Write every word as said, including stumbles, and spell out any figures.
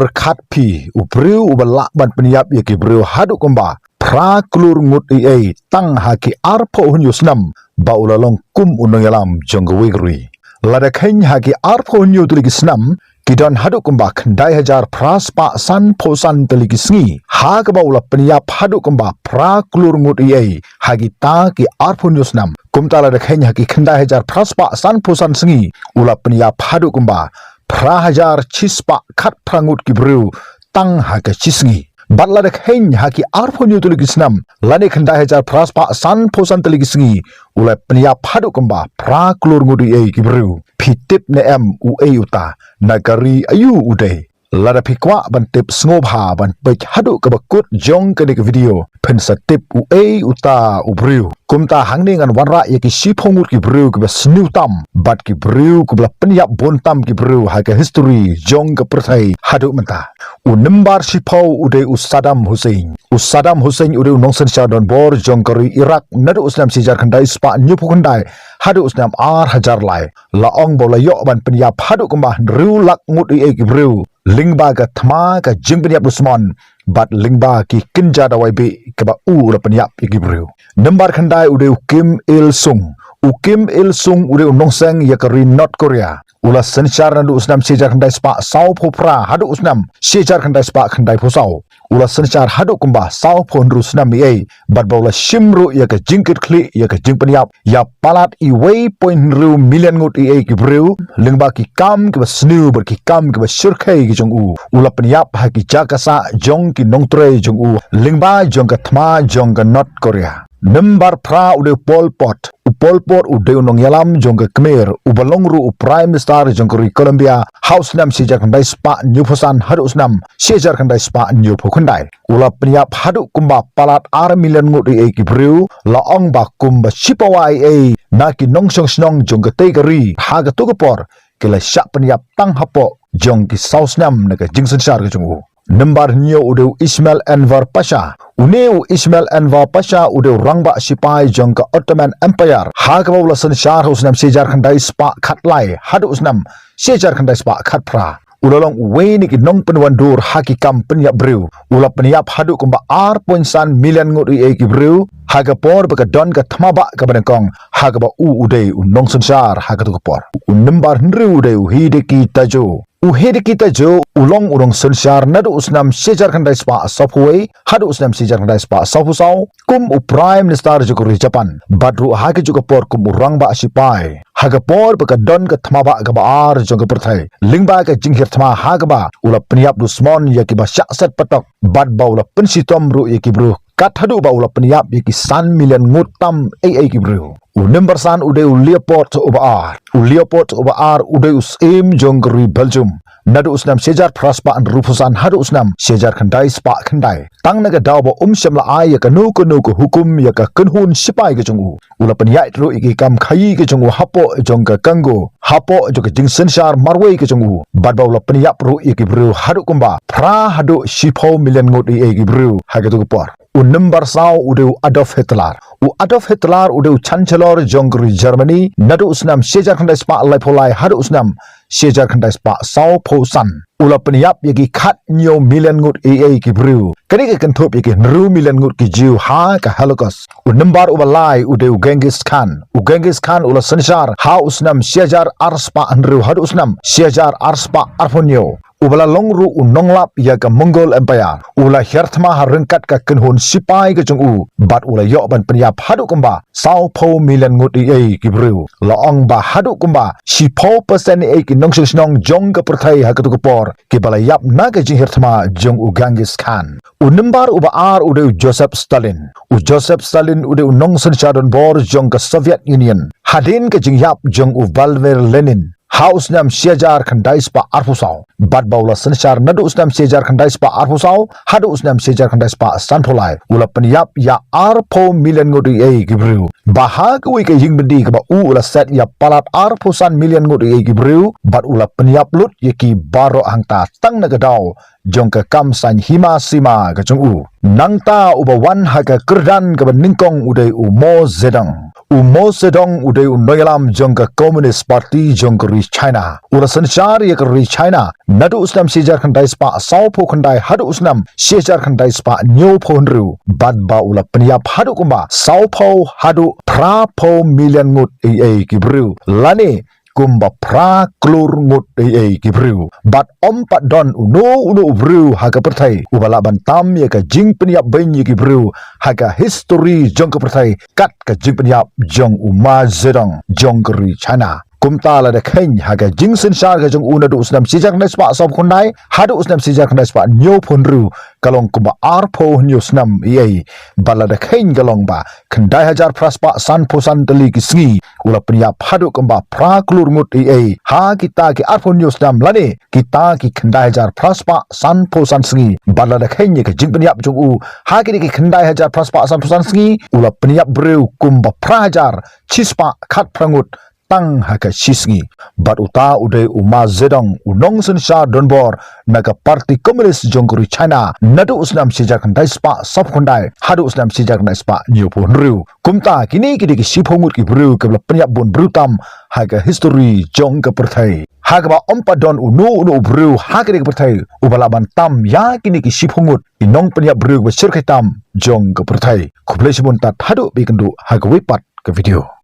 Pyrkhat phi, u briew uba lah ban pynïap ïa ki briew haduh kumba phra klur ngut ei ei tang ha ki arphew hynñiew snem ba u la long kum u nongïalam jong kawei ka ri. Lada kheiñ ha ki arphew hynñiew tylli ki snem, ki don haduh kumba khyndai hajar phra spah sanphew san tylli ki sngi ha kaba u la pynïap haduh kumba phra klur ngut ei ei ha kita ki arphew hynñiew snem. Kumta lada kheiñ ha ki khyndai hajar phra spah sanphew san sngi, u la pynïap haduh kumba phra hajar shi spah khatphra ngut ki briew tang ha ka shi sngi. Bad lada kheiñ ha ki arphew hynñiew tylli ki snem, lane khyndai hajar phra spah sanphew san tylli ki sngi, u la pynïap haduh kumba phra klur ngut ei ei ki briew. Phi tip ne em uei uta, na ka ri aïu u dei? Lada phi kwah ban tip, sngewbha ban peit haduh kaba kut jong kane ka video, phin sa tip uei uta u briew. Kumta hangne ngan wanrah ïa ki shiphew ngut ki briew kiba sniew tam bad ki briew kiba la pynïap bun tam ki briew ha ka history jong ka pyrthei haduh mynta. U number shiphew u dei u Saddam Hussein. U Saddam Hussein u dei u nongsynshar donbor jong ka ri Iraq naduh u snem shi hajar khyndai spah hynñiewphew khyndai haduh u snem ar hajar lai. La ong ba u la ïoh ban pynïap haduh kumba hynriew lak ngut ei ei ki briew lyngba ka thma, ka jingpynïap dusmon bad lyngba ki kynja dawai bih kaba u la pynïap ïa ki briew. Number khyndai u dei u Kim Il Sung. U Kim Il Sung u dei u nongseng ïa ka ri North Korea. U la synshar naduh u snem shi hajar khyndai spah sawphew phra haduh u snem shi hajar khyndai spah khyndaiphew saw. U la synshar haduh kumba sawphew hynriew snem ei ei bad ba u la shim ruh ïa ka jingkitkhlieh, ïa ka jingpynïap ïa palat iwei point hynriew million ngut ei ei ki briew lyngba ki kam kiba sniew bad ki kam kiba shyrkhei ki jong u. U la pynïap ha ki jaka sah jong ki nongtrei jong u lyngba jong ka thma jong ka North Korea. Number phra u dei u Pol Pot. U Pol Pot u dei u nongïalam jong ka Khmer uba long ruh u Prime Minister jong ka ri Colombia ha u snem shi hajar khyndai spah hynñiewphew san haduh u snem shi hajar khyndai spah hynñiewphew khyndai. U la pynïap haduh kumba palat ar million ngut ei ei ki briew. La ong ba kumba shipawa ei ei na ki nongshong shnong jong katei ka ri ha katu ka por ki la shah pynïap tang hapoh jong ki saw snem na ka jingsynshar ka jong u. Number hynñiew u dei u Ismail Enver Pasha. Une u Ismail Enver Pasha u dei u rangbah shipai jong ka Ottoman Empire ha kaba u la synshar ha u snem shi hajar khyndai spah khatlai haduh u snem shi hajar khyndai spah khatphra. U la long uwei na ki nongpynwandur ha ki kam pynïap briew. U la pynïap haduh kumba ar point san million ngut ei ei ki briew ha ka por ba ka don ka thma bah kaba nyngkong ha kaba u u dei u nongsynshar ha katu ka por. U number hynriew u dei u Hideki Tajo. U Hideki Tajo u long u nongsynshar naduh u snem shi hajar khyndai spah sawphew wei haduh u snem shi hajar khyndai spah sawphew saw kum u Prime Minister jong ka ri Japan bad ruh ha kajuh ka por kum u rangbah shipai ha ka por ba ka don ka thma bah kaba ar jong ka pyrthei lyngba ka jinghiar thma ha kaba u la pynïap dusmon ïa kiba shah set patok bad ba u la pynshitom ruh ïa ki briew kat haduh ba u la pynïap ïa ki san million ngut tam ei ei ki briew. U number san u dei u Leopold uba ar. U Leopold uba ar u dei u syiem jong ka ri Belgium naduh u snem shi hajar phra spah hynriewphew san haduh u snem shi hajar khyndai spah khyndai. Tang na ka daw ba um shym la ai ïa kano kano ka hukum ïa ka kynhun shipai ka jong u, u la pynïaid ruh ïa ki kam khaïi ka jong u hapoh jong ka Congo, hapoh jong ka jingsynshar marwei ka jong u bad ba u la pynïap ruh ïa ki briew haduh kumba phra haduh shiphew million ngut ei ei ki briew ha katu ka por. U number saw u dei u Adolf Hitler. U Adolf Hitler u dei u Chancellor jong ka ri Germany naduh u snem shi hajar khyndai spah laiphew lai haduh u snem shi hajar khyndai spah sawphew san. U la pynïap ïa ki khathynñiew million ngut ei ei ki briew. Kane ka kynthup ïa ki hynriew million ngut ki Jiw ha ka Holocaust. U number uba lai u dei u Genghis Khan. U Genghis Khan u la synshar ha u snem shi hajar ar spah hynriew haduh u snem shi hajar ar spah arphew hynñiew. Uba la long ruh u nonglap ïa ka Mongol Empire. U la hiar thma ha ryngkat ka kynhun shipai ka jong u bad u la ïoh ban pynïap haduh kumba sawphew million ngut ei ei ki briew. La ong ba haduh kumba shiphew percent ei ei ki nongshong shnong jong ka pyrthei ha katu ka por kiba la ïap na ka jinghiar thma jong u Genghis Khan. U number uba ar u dei u Joseph Stalin. U Joseph Stalin u dei u nongsynshar donbor jong ka Soviet Union hadien ka jingïap jong u Vladimir Lenin ha u snem shi hajar khyndai spah arphew saw. Bad ba u la synshar naduh u snem shi hajar khyndai spah arphew saw haduh u snem shi hajar khyndai spah sanphew lai. U la pynïap ïa arphew million ngut ei ei ki briew. Ba ha kawei ka ïing byndi kaba u la set ïa palat arphew san million ngut ei ei ki briew bad u la pynïap lut ïa ki baroh hangta tang na ka daw jong ka kam saiñ hima sima ka jong u. Nangta uba wan ha ka kyrdan kaba nyngkong u dei u Mao Zedong. U Mao Zedong u dei u nongïalam jong ka Communist Party jong ka ri China. U la synshar ïa ka ri China naduh u snem shi hajar khyndai spah sawphew khyndai haduh u snem shi hajar khyndai spah hynñiewphew hynriew. Bad ba u la pynïap haduh kumba sawphew haduh phraphew million ngut ei ei ki briew. Lane kumba phra klur ngut ei ei ki briew. Bad ym pat don uno uno u briew ha ka pyrthei uba lah ban tam ïa ka jingpynïap beiñ ïa ki briew ha ka history jong ka pyrthei kat ka jingpynïap jong u Mao Zedong jong ka ri China. Kumta lada kheiñ ha ka jingsynshar ka jong u naduh u snem shi hajar khyndai spah sawphew khyndai haduh u snem shi hajar khyndai spah hynñiewphew hynriew ka long kumba arphew hynñiew snem ei ei. Bad lada kheiñ ka long ba khyndai hajar phra spah sanphew san tylli ki sngi u la pynïap haduh kumba phra klur ngut ei ei ha kita ki arphew hynñiew snem lane kita ki khyndai hajar phra spah sanphew san sngi. Bad lada kheiñ ïa ka jingpynïap jong u ha kine ki khyndai hajar phra spah sanphew san sngi u la pynïap briew kumba phra hajar shi spah khatphra ngut tang ha ka shi sngi. Bad uta u dei u Mao Zedong u nongsynshar donbor na ka Party Communist jong ka ri China naduh u snem shi hajar khyndai spah sawphew khyndai haduh u snem shi hajar khyndai spah hynñiewphew hynriew. Kumta kine ki dei ki shiphew ngut ki briew kiba la pynïap bun briew tam ha ka history jong ka pyrthei. Ha kaba ym pat don uno uno u briew ha kane ka pyrthei uba lah ban tam ïa kine ki shiphew ngut ki nongpynïap briew kiba shyrkhei tam jong ka pyrthei. Khublei shibun tad haduh ba ïakynduh ha kawei pat ka video.